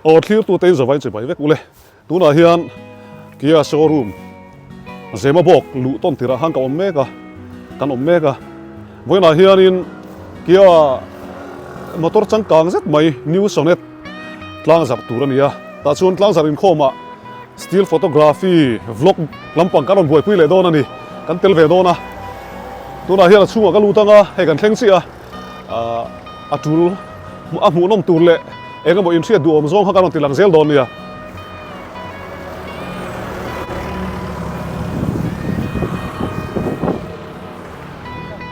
Aw thlirtute in zavai chibai vek ule. Tunah hian Kia showroom Zemabawk luh tawn tirah khan ka awm mek a, kan awm mek a. Vawiinah hianin Kia motor changkang zet mai New Sonet tlang zarh tur a ni a. Tah chuan tlang zarh inkhawmah still photography vlog lampang kan rawn buaipui leh dawn a ni. Kan tel ve dawn a. Tunah hian a chhungah ka lut ang a, hei kan thleng chiah a. A tul a hmuhnawm tur leh eng emaw inhriat duhawm zawng kha kan rawn ti lang zel dawn nia.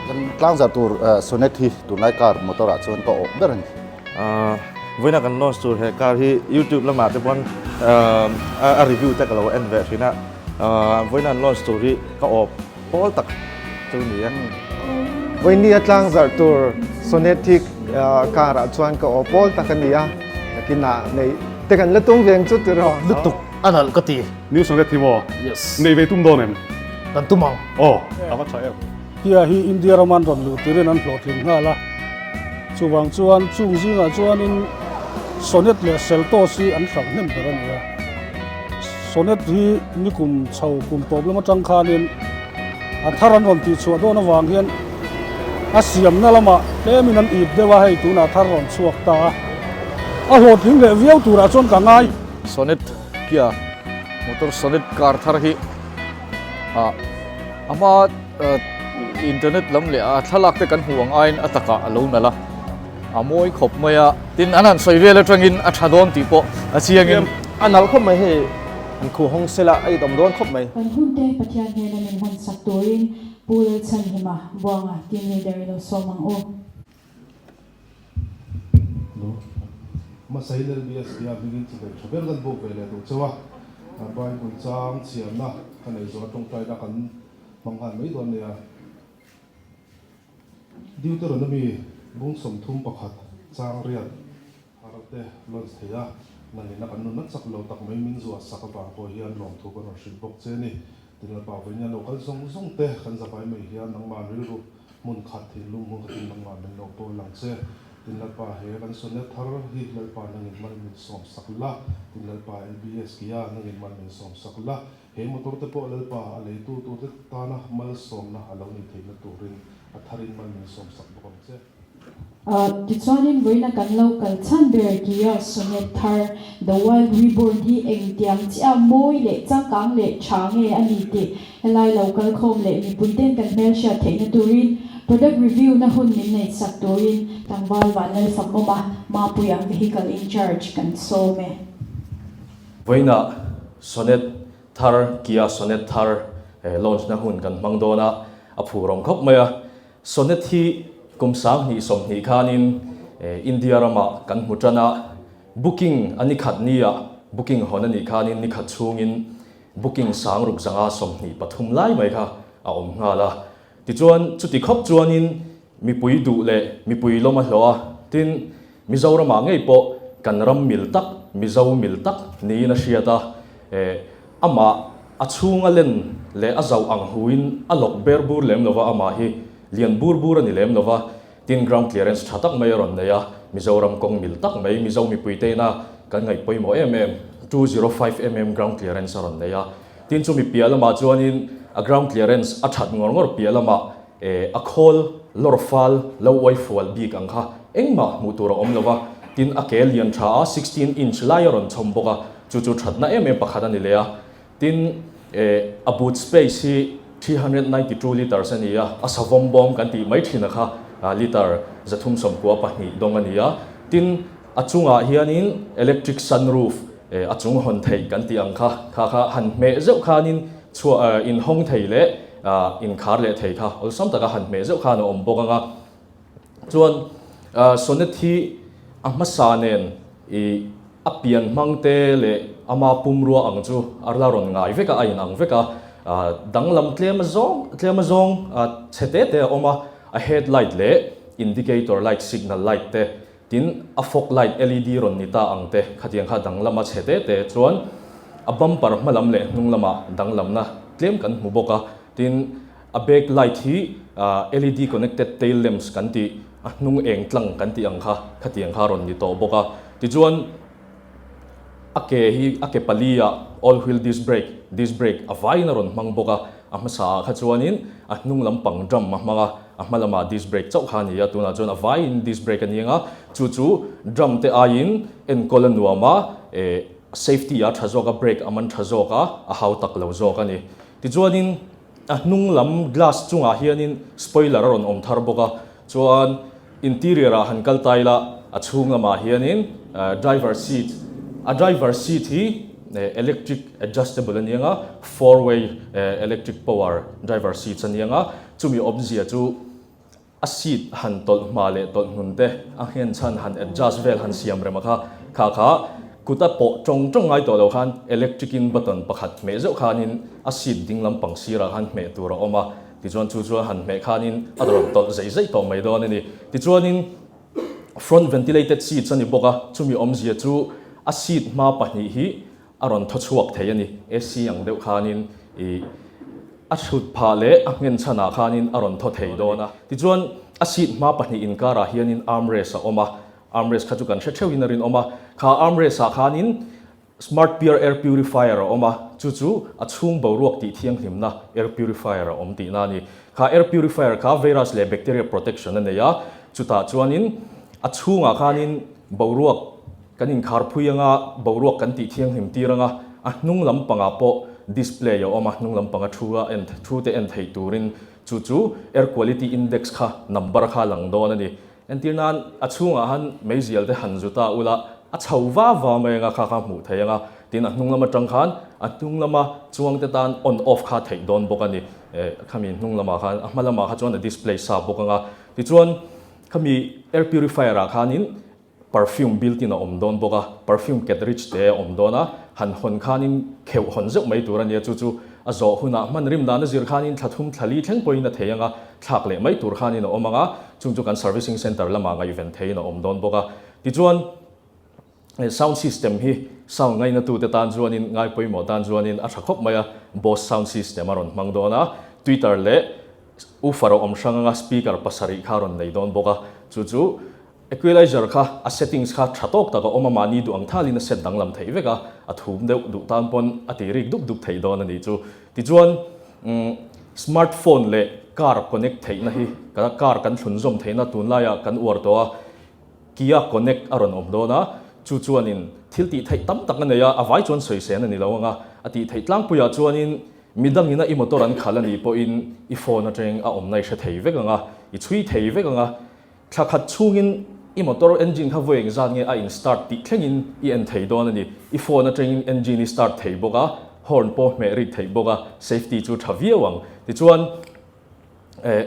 Kan tlangzar tur Sonet hi tunlai car motor ah chuan ka awh ber a ni. Vawiina kan launch tur he car hi YouTube lamah te pawn a review te ka lo en ve thin a, vawiina an launch tur hi ka awp pawl tak chu ni e. Vawinia tlangzarh tur Sonet hi car ah chuan ka aw pawl tak a ni a, nakinah neih te kan la tum veng chu tiraw. Lutuk a nalh ka ti. New Sonet hi maw? Yes. Nei ve tum dawn em? Kan tum ang. Aw, a va tha em. Kia hi India rama an rawn luh turin an hlawhtling nghal a, chuvang chuan chung zingah chuanin Sonet leh Seltos hi an hrang hnem ber a ni a. Sonet hi nikum chho kum tawp lam atang khanin a thar an rawn tihchhuah dawn avang hian a siamna lamah tlemin an ip deuh a, hei tunah thar rawn chhuak ta a, a hlawhtling leh viau turah chuan ka ngai. Sonet Kia motor Sonet car thar hi ah a hma internet lam leh a thlalak te kan hmuh ang aiin a takah a lo nalh a. A mawi khawp mai a, tin an han sawi vel atangin a tha dawn tih pawh a chiangin. A nalh khawp mai hei, an khuh hawng sela a itawm dawn khawp mai. Kan hunte Pathian hnena min hman sak turin Pu Lalchhanhima Buanga team leader i lo sawm ang u. No. Hmasain LBS tia hmingin chibai tha ber kan buk ve leh duh cheu a, Bible chang chhiarna ka nei zawh a tawngtaina kan hmang nghal mai dawn nia. Deuteronomy bung 31 chang riat har te launch thei a, nangin a kan nunna chak lo tak mai min zuah sak avang pawh hian lawmthu kan rawn hrilh bawk che ni. Tin Lalpa vawiin hian lo kal zawng zawng te kan zavai mai hian nangmah rilru hmun khat thinlung hmun khatin nangmah min lo pawl ang che. Tin Lalpa he kan sawnna thar hi Lalpa nangin mal min sawm sak la, tin Lalpa LBS kia nangin mal min sawm sak la, He motor te pawh Lalpa a leitu turte tana malsawmna a lo nih theihna turin a tharin mal min sawmsak bawk ang che. Tichuanin vawiina kan lo kal chhan ber Kia Sonet thar The Wild Reborn hi engtiang chiah mawi leh changkang leh tha nge a ni tih helai lo kal khawm leh mipuiten kan hmelhriat theihna turin product review na hun min neihsak turin tlangval Vanlal Fakawma Mapuia Vehicle in Charge kan sawm e. Vawiinah Sonet thar, Kia Sonet thar launch na hun kan hmang dawn a, a phurawm khawp mai a. Sonet hi kum 2020 khanin India ramah kan hmu tan a, booking a ni khat nia booking hawn a nih khanin ni khat chhungin booking 6123 lai mai kha a awm nghal a. Tichuan chuti khawp chuanin mipui duh leh mipui lawm a hlawh a, tin Mizoramah ngei pawh kan ram mil tak, Mizo mil tak niin a hriat a, amah a chhunga len leh a zauh ang huin a lawk ber bur lem lova, amah hi lian bur bur a ni lem lova, tin ground clearance tha tak mai a rawn nei a, Mizoram kawng mil tak mai, Mizo mipuite ina kan ngaih pawimawh em em, 205mm ground clearance a rawn nei a, tin chumi piah lamah chuanin a ground clearance a that ngawr ngawr piah lamah A khawl lawr fal lo uai fual bik ang kha engmah hmuh tur a awm lo va, tin a ke lian tha a 16 inch lai a rawn chhawm bawk a, chu chu thatna em em pakhat a ni leh a. Tin, a boot space hi 392 litres a ni a, a savawm bawm kan tih mai thin a kha litre 392 dawng a ni a. Tin, a chungah hianin electric sunroof a chung hawn theih kan tih ang kha, kha kha han hmeh zeuh khanin chhuah inhawng thei leh Inkhar leh thei kha awlsam taka han hmeh zeuh khan a awm bawk ang a. Chuan Sonet hi a hmasa nen i a pian hmang te leh ama pumrua ang chu a la rawn ngai vek a, a inang vek a. Danglam tlem azawng tlem azawng chhe te te a awm a, a headlight leh indicator light signal light te tin a fog light led rawn ni ta ang te khatiang kha danglam a chhe te te chuan a bumper hma lam leh hnung lamah danglamna tlem kan hmu bawk a, tin a back light hi led connected tail lamps kan tih a hnung eng tlang kan tih ang kha khatiang kha rawn ni tawh bawk a, tichuan. A ke hi a ke pali ah all wheel disc brake, disc brake, a vaiin a rawn hmang bawk a, a hmasa ah kha chuanin a hnung lampang drum a hmang a, a hma lamah disc brake chauh kha a ni a, tunah chuan a vaiin disc brake a ni ang a, chu chu drum te aiin enkawl a nuam a, eh safety a tha zawk a, brake a man tha zawk a, a hau tak lo zawk a ni. Tichuanin a hnung lam glass chungah hianin spoiler a rawn awm thar bawk a, chuan interior ah han kal ta ila a chhung lamah hianin driver seat, a driver seat hi electric adjustable a ni ang a, four way electric power driver seats a ni ang a, chumi awmzia chu A seat han tawlh hma leh tawlh hnun te, a nghen chhan han adjust vel han siam rem a kha, kha kha kut a pawh tawng tawng ngai tawh lo khan electric in button pakhat hmeh zeuh khanin a seat ding lampang sirah khan hmeh tur a awm a, tichuan chu chuan han hmeh khanin a rawn tawlh zeih zeih tawh mai dawn a ni. Tichuanin front ventilated seats a ni bawk a, chumi awmzia chu a seat hma pahnih hi a rawn thaw chhuak thei a ni. AC ang deuh khanin ih a thut phah leh a nghen chhanah khanin a rawn thaw thei dawn a. Tichuan a seat hma pahnih inkarah hianin armrest a awm a, armrest kha chu kan hre theuhin a rinawm a. Kha armrest ah khanin Smart Pure Air Purifier a awm a, chu chu a chhung boruak tih thianghlimna air purifier a awm tihna a ni. Kha air purifier kha virus leh bacteria protection a nei a, chutah chuanin a chhungah khanin boruak Kan inkhar phui anga boruak kan tih thianghlim tir anga a hnung lampangah pawh display a awm a, hnung lampanga thu a en thu te en theih turin chu chu air quality index kha number kha a lang dawn a ni. Entir nan a chhungah han meizial te han zu ta ula a chho va va mai anga kha kha hmuh theih anga tin a hnung lam atang khan a hnung lama chuang te tan on off kha theih dawn bawk a ni. Eh khami hnung lamah khan a hma lamah kha chuan a display sa bawk anga tichuan khami air purifier ah khanin Perfume built-in a awm dawn bawk a, perfume cartridge te a awm dawn a, han hawn khanin kheuh hawn zeuh mai tur a nia, chu chu a zawh hunah hman rim dan a zir khanin thla thum thla li thleng pawhin a thei ang a, thlak leh mai tur khanin a awm ang a, chung chu kan servicing centre lamah ngaihven theiin a awm dawn bawk a. Tichuan, sound system hi sound ngainatute tan chuanin ngai pawimawh tan chuanin a tha khawp mai a, Bose sound system a rawn hmang dawn a, tweeter leh woofer a awm hrang ang a, speaker pasarih kha a rawn nei dawn bawk a, chu chu Equalizer kha a settings kha tha tawk tak a awm a, mahni duh ang thalin a set danglam theih vek a, a thum deuh duh tan pawn a ti rik dup dup theih dawn a nih chu. Tichuan smart phone leh car connect theihna hi car kan thlunzawm theihna tunlaiah kan uar tawh a, Kia Connect a rawn awm dawn a, chu chuanin thil tih theih tam tak a nei a, a vai chuan sawisên a ni lo ang a, a tih theih tlangpuiah chuanin midangin a i motor an khalh a nih pawhin i phone atangin a awmna i hre thei vek ang a, i chhui thei vek ang a. Thla khat chhungin i motor engine kha vawi engzat nge a in start tih thlengin i en thei dawn a ni. I phone atangin engine i start thei bawk a, horn pawh hmeh rik theih bawk a, safety chu tha viau ang. Tichuan eh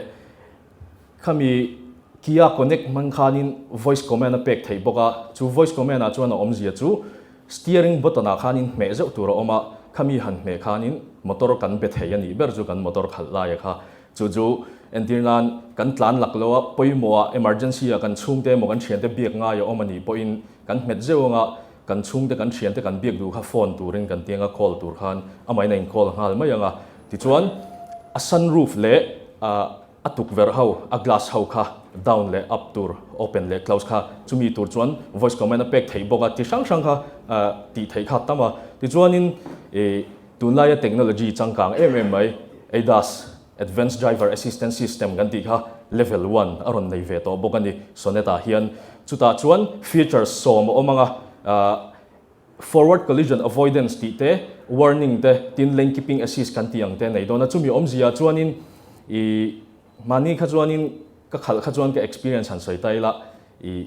khami Kia Connect hmang khanin voice command a pek theih bawk a, chu voice command ah chuan a awmzia chu steering button ah khanin hmeh zeuh tur a awm a, khami han hmeh khanin motor kan be thei a nih ber chu kan motor khalh laia kha. Chu chu entir nan kan tlan lak lo a, pawimawh ah emergency ah kan chhungte emaw kan thiante biak ngai a awm a nih pawhin kan hmet zeuh anga kan chhungte kan thiante kan biak duh kha phone turin kan tiang a call tur khan amahin a in call nghal mai anga tichuan a sunroof leh a tukverh ho a glass ho kha down leh up tur open leh close kha chumi tur chuan voice command a pek theih bawk a ti hrang hrang kha tih theih kha tam a tichuanin ih Tunlaia technology changkang em em mai, ADAS, Advanced Driver Assistance System kan tih kha level one a rawn nei ve tawh bawk a ni Sonet ah hian. Chutah chuan features sawm a awm ang a, forward collision avoidance tih te, warning te, tin lane keeping assist kan tih ang te a nei dawn a. Chumi awmzia chuanin ih mahni kha chuanin ka khalh kha chuan ka experience han sawi ta ila ih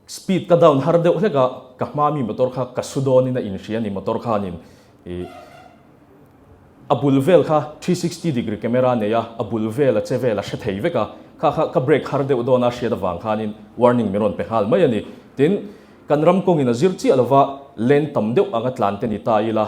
Speed ka down har deuh hlek a, ka hma mi motor kha ka su dawnin a inhria ni motor khanin ih a bul vel kha 360 degree camera nei a, a bul vel a che vel a hre thei vek a, kha kha ka brake har deuh dawn a hriat avang khanin warning min rawn pe nghal mai a ni. Tin, kan ram kawngin a zir chiah lova lane tam deuh anga tlan te ni ta ila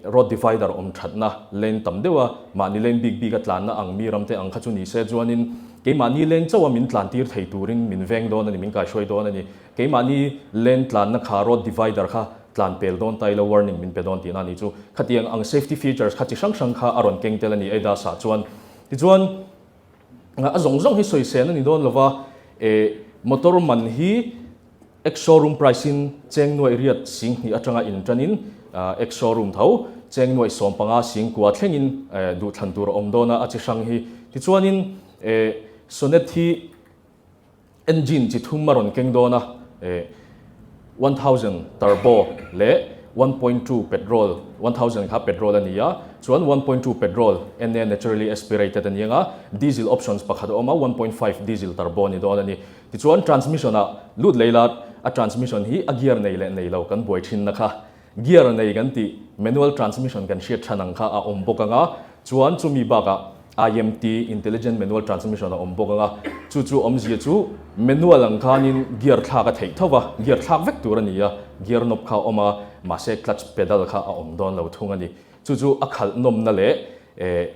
Road divider awm thatna lane tam deuh a, mahni lane bik bik a tlanna ang mi ramte ang kha chu ni se chuanin keimahni lane chauha min tlan tir thei turin min veng dawn a ni, min kaihruai dawn a ni. Keimahni lane tlanna kha road divider kha tlan pel dawn ta ila warning min pe dawn tihna a ni chu. Khatiang ang safety features kha chi hrang hrang kha a rawn keng tel a ni ADAS ah chuan. Tichuan a zawng zawng hi sawisel a ni dawn lova, motor man hi. Ex-showroom price in cheng nuaih riat 2000 atanga intanin ex-showroom tho cheng nuaih 15 singkua thlengin duhthlan tur a awm dawn a, a chi hrang hi. Tichuanin Sonet hi engine chi thum a rawn keng dawn a, 1000 turbo leh 1.2 petrol, 1000 kha petrol a ni a, chuan 1.2 petrol NA naturally aspirated a ni ang a, diesel options pakhat a awm a, 1.5 diesel turbo a ni dawn a ni. Tichuan transmission ah lut lei la, a transmission hi a gear nei leh nei lo kan buai thin na kha. Gear nei kan tih manual transmission kan hriat than ang kha a awm bawk ang a, chuan chumi bakah IMT, Intelligent Manual Transmission, a awm bawk ang a, chu chu awmzia chu manual ang khanin gear thlak a theih tho va, gear thlak vek tur a ni a, gear knob kha a awm a, mahse clutch pedal kha a awm dawn lo thung a ni. Chu chu a khalh nawmna leh eh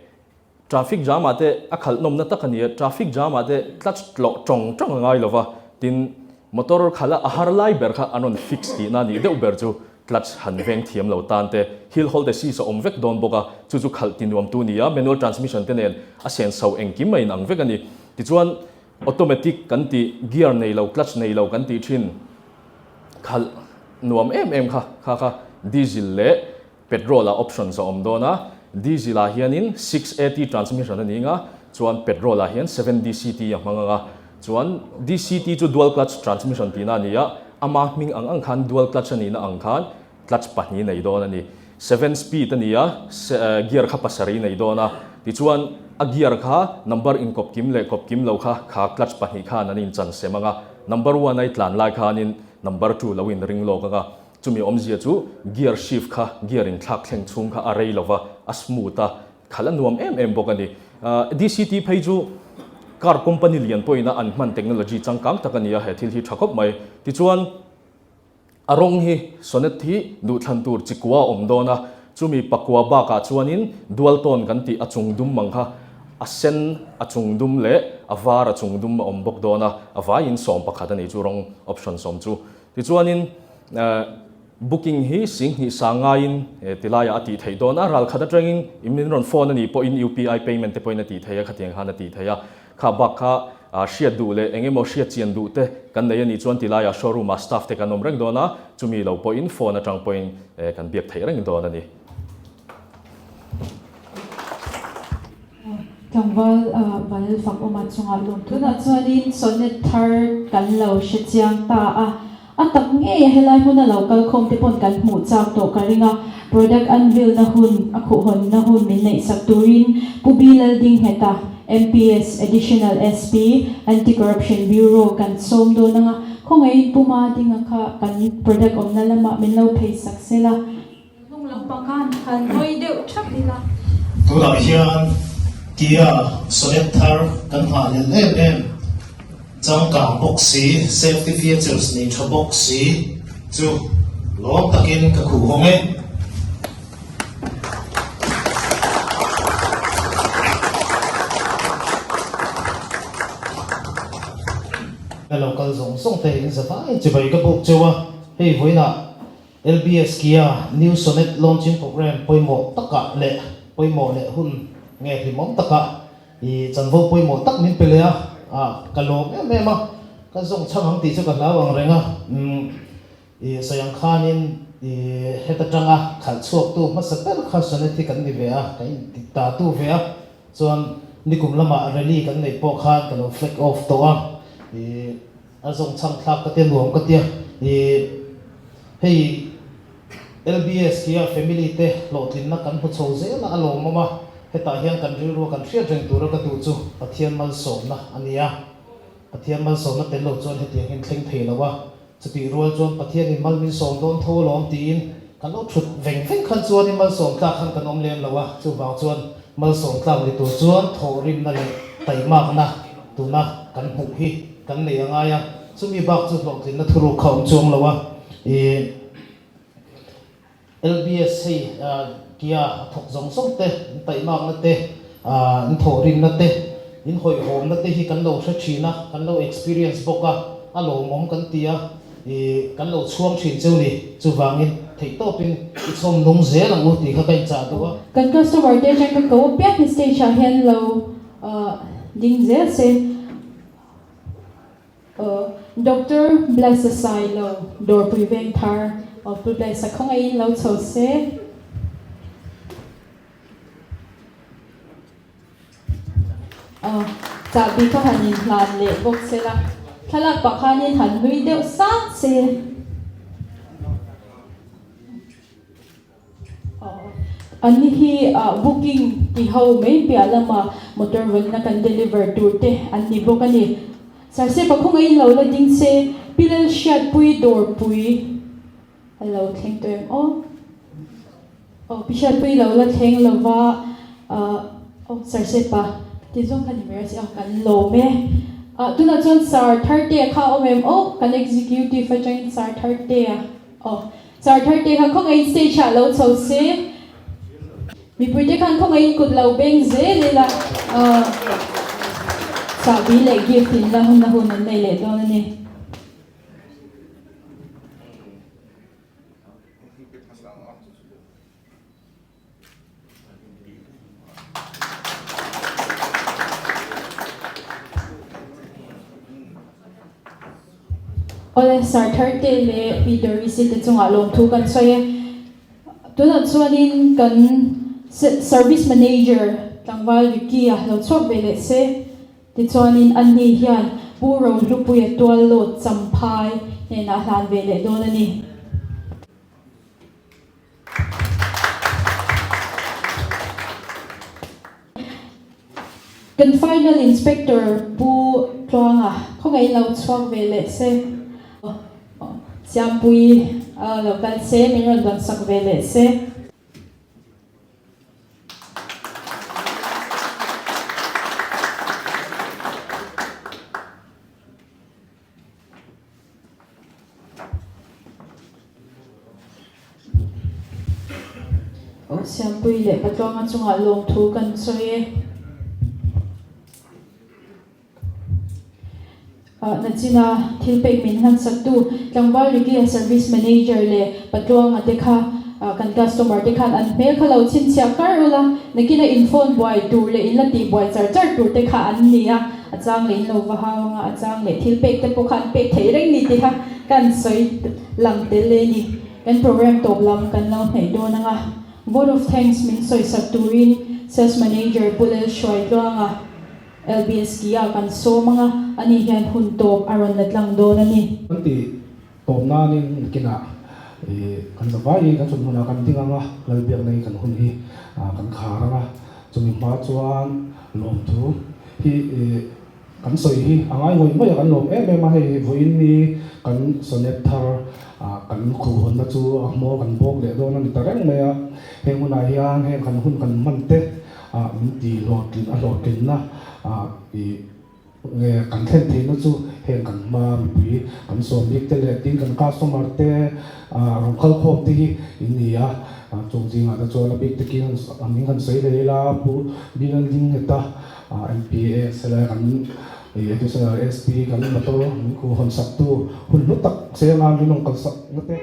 Traffic jam ah te a khalh nawmna tak a ni a, traffic jam ah te clutch tlawh tawng tawng a ngai lo va, tin motor khalh a a har lai ber kha an rawn fix tihna a nih deuh ber chu clutch han veng thiam lo tan te hill hold assist a awm vek dawn bawk a, chu chu khalh ti nuam tu a ni a, manual transmission te nen a sen so engkim a inang vek a ni. Tichuan automatic kan tih gear nei lo clutch nei lo kan tih thin khalh nuam em em kha kha kha diesel leh Petrol ah options a awm dawn a, diesel ah hianin 6AT transmission a ni ang a, chuan petrol ah hian 7DCT a hmang ang a, chuan DCT chu dual clutch transmission tihna a ni a, ama hming ang ang khan dual clutch a nihna ang khan clutch pahnih nei dawn a ni. Seven speed a ni a, gear kha pasarih nei dawn a, tichuan a gear kha number inkawp kim leh kawp kim lo kha kha clutch pahnih khan an inchan sem ang a, number one a i tlan lai khanin number two lo inring lawk ang a, Chumi awmzia chu gear shift kha gear in thlak thleng chhung kha a rei lova, a smooth a, khalh a nuam em em bawk a ni. DCT phei chu car company lian pawhin a an hman technology changkang tak a ni a, he thil hi tha khawp mai. Tichuan a rawng hi Sonet hi duhthlan tur chi kua a awm dawn a, chumi pakua bakah chuanin dual tone kan tih a chung dum mang kha a sen a chung dum leh a var a chung dum a awm bawk dawn a, a vaiin 11 a ni chu rawng option sawm chu. Tichuanin booking hi 2000 sangaiin tilaiah a tih theih dawn a, ral khat atangin min rawn phone a nih pawhin UPI payment te pawhin a tih theih a, khatiang khan a tih theih a. Kha bak kha hriat duh leh eng emaw hriat chian duh te kan nei a nih chuan tilaiah showroom ah staff te kan awm reng dawn a, chumi lo pawhin phone atang pawhin kan biak theih reng dawn a ni. Tlangval Val fak awma chungah lawm tunah chuanin Sonet thar kan lo hre chiang ta a, a tak ngei a helai hmuna lo kal khawm te pawn kan hmuh chak tawh ka ring a, product unveil na hun a khuhhawnna hun min neih sak turin Pu B Laldingheta, MPS, Additional SP, Anti Corruption Bureau kan sawm dawn anga, khawngaihin Pu Madinga kha kan product awmna lamah min lo phei sak sela. Hnung lampang khan han hawi deuh thap ila. Tunah hian Kia Sonet thar kan nghah lel em em, changkang bawk si, safety features nei tha bawk si chu lawm takin ka khuh hawng e. Ka lo kal zawng zawng te in zavai chibai ka buk cheu a, hei vawiinah LBS Kia New Sonet Launching Programme pawimawh takah leh pawimawh leh hun nge hlimawm takah i chanvo pawimawh tak min pe leh a, ah ka lawm em em a, ka zawng chhang ang tih chu ka hlau ang reng a, umm i sawi ang khanin i heta tanga khalh chhuaktu hmasa ber kha Sonet hi kan ni ve a, ka inti ta tu ve a, chuan nikum lamah rally kan neih pawh khan ka lo flag off tawh a, i. A zawng chhang thlak ka tia nuam ka tia i hei LBS khi a family te hlawhtlinna kan hmu chho zel a a lawmawm a, hetah hian kan rilru a kan hriat reng tura ka duh chu Pathian malsawmna a ni a, Pathian malsawmna tel lo chuan hetiang hian thleng thei lo a, chutih rual chuan Pathianin mal min sawm dawn tho alawm tiin kan lo thut veng veng khan chuanin malsawm tlak khan kan awm lem lo a, chuvang chuan malsawm tlak ni tur chuan thawhrimna leh taimakna tuna kan hmuh hi Kan nei a ngai a, chumi bak chu hlawhtlinna thuruk kha awm chuang lo a, ih LBS hei Kia a thawk zawng zawng te, in taihmakna te, in thawhrimna te, in hawihhawmna te hi kan lo hre thin a, kan lo experience bawk a, a lawmawm kan ti a, ih kan lo chhuang thin cheu ni, chuvangin theihtawpin i chhawm nung zel ang u tih kha ka inchah duh a. Kan customer te atang ka ko piak hi stage ah hian lo ding zel se. Doctor Bless-a Sailo, Dawrpui Vengthar, aw Pu Bless-a khawngaihin lo chho se. Aw, chahbi kha han inhlan leh bawk se la, thlalak pah khanin han nui deuh sang se. An ni hi booking ti ho mai piah lama motor vawnna kan deliver tur te an ni bawk a ni. Sarsep a khawngaihin lo la ding se, Pilal Hriatpui Dawrpui a lo thleng tawh em aw? Aw, Pi Hriatpui lo la thleng lova aw Sarsep a ti zawng kha ni mai a si a, kan lawm e. Tunah chuan Sir Thartea kha a awm em aw? Kan executive atangin Sir Thartea aw. Char thar te kha khawngaihin stage ah lo chho se. Mipui te khan khawngaihin kut lo beng zel ila chahbi leh gift in la hun na hun an nei leh dawn a ni. Awle, Sir Tharte leh Pi Doris-i te chungah lawmthu kan sawi e. Tunah chuanin kan Service Manager tlangval Ricky-a lo chhuak ve leh se. Tichuanin ani hian Pu Rohlupuia tuallawt Champhai hnenah hlan ve leh dawn a ni. Kan final inspector Pu Tluanga khawngaih lo chhuak ve leh se, Siampuii lo kal se min rawn dawn sak ve leh se. Aw Siampui leh Patluanga chungah lawmthu kan sawi e. Nachina thil pek min hlan saktu tlangval Ricky-a Service Manager leh Patluanga te kha kan customer te khan an hmel kha lo chhinchhiah kar ula, nakina in phone buai tur leh in la tih buai char char tur te kha an ni a. A chang leh in lo va hau anga, a chang leh thil pek te pawh kha an pek theih reng ni tih kha kan sawi lang tel e ni. Kan program tawp lam kan lo hnaih dawn anga, vote of thanks min sawi sak turin Sales Manager Pu Lelhruaitluanga, LBS Kia kan sawm anga, ani hian hun tawp a rawn la tlang dawn a ni. Kan ti tawp nanin kinah kan zavai kan chhun hmunah kan ding anga, Lalbiakna hi kan hun hi kan khar anga, Chumi hma chuan lawmthu hi kan sawi hi a ngai ngawih ngawih a, kan lawm em em a, hei vawiin ni kan Sonet thar kan khuhhawnna chu a hmawr kan bawk leh dawn a ni ta reng mai a, heng hunah hian heng kan hun kan hman te min ti hlawhtlin a hlawhtlinna ih Nge kan thlen theihna chu heng kan hma mipui kan sawm bik te leh tin kan customer te rawn kal khawm te hi in ni a, chung zingah te chuan a bik takin an hming han sawi leh ila Pu Bilal Dingheta MPA helai kan Additional SP kan motor min khuh hawn sak tu hun hlu tak seng a min rawn kalsak na te.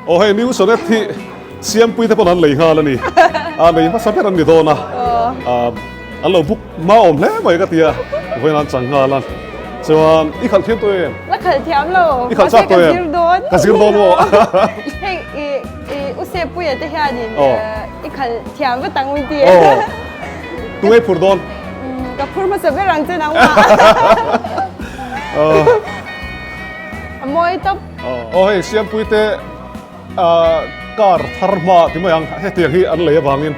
Aw hei new Sonet hi Siampui te pawn an lei nghal a ni. A lei hmasa ber an ni dawn a. An lo book hma awm hle mai ka tia. Vawiin an chang nghal a. Chuan i khalh thiam tawh em? La khalh thiam lo. I khalh chak tawh em? Mahse ka zir dawn. Ka zir dawn maw? Hei i i u Sepuia te hianin i khalh thiam vat ang min ti. Tunge i phur dawn? Ka phur hmasa ber ang che nangmah. A mawi tawp. Aw hei Siampui te car thar hma ti mai ang hetiang hi an lei avangin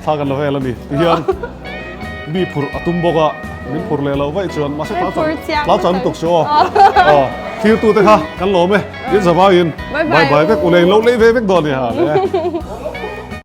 thla kan la vel a ni. Tihian mi phur a tum bawk a, min phur leh loh vaih chuan mahse tla chan lutuk chu aw. Aw thirtu te kha kan lawm e, in zavaiin bye bye vek u lei lo lei ve vek dawn a ni ha le.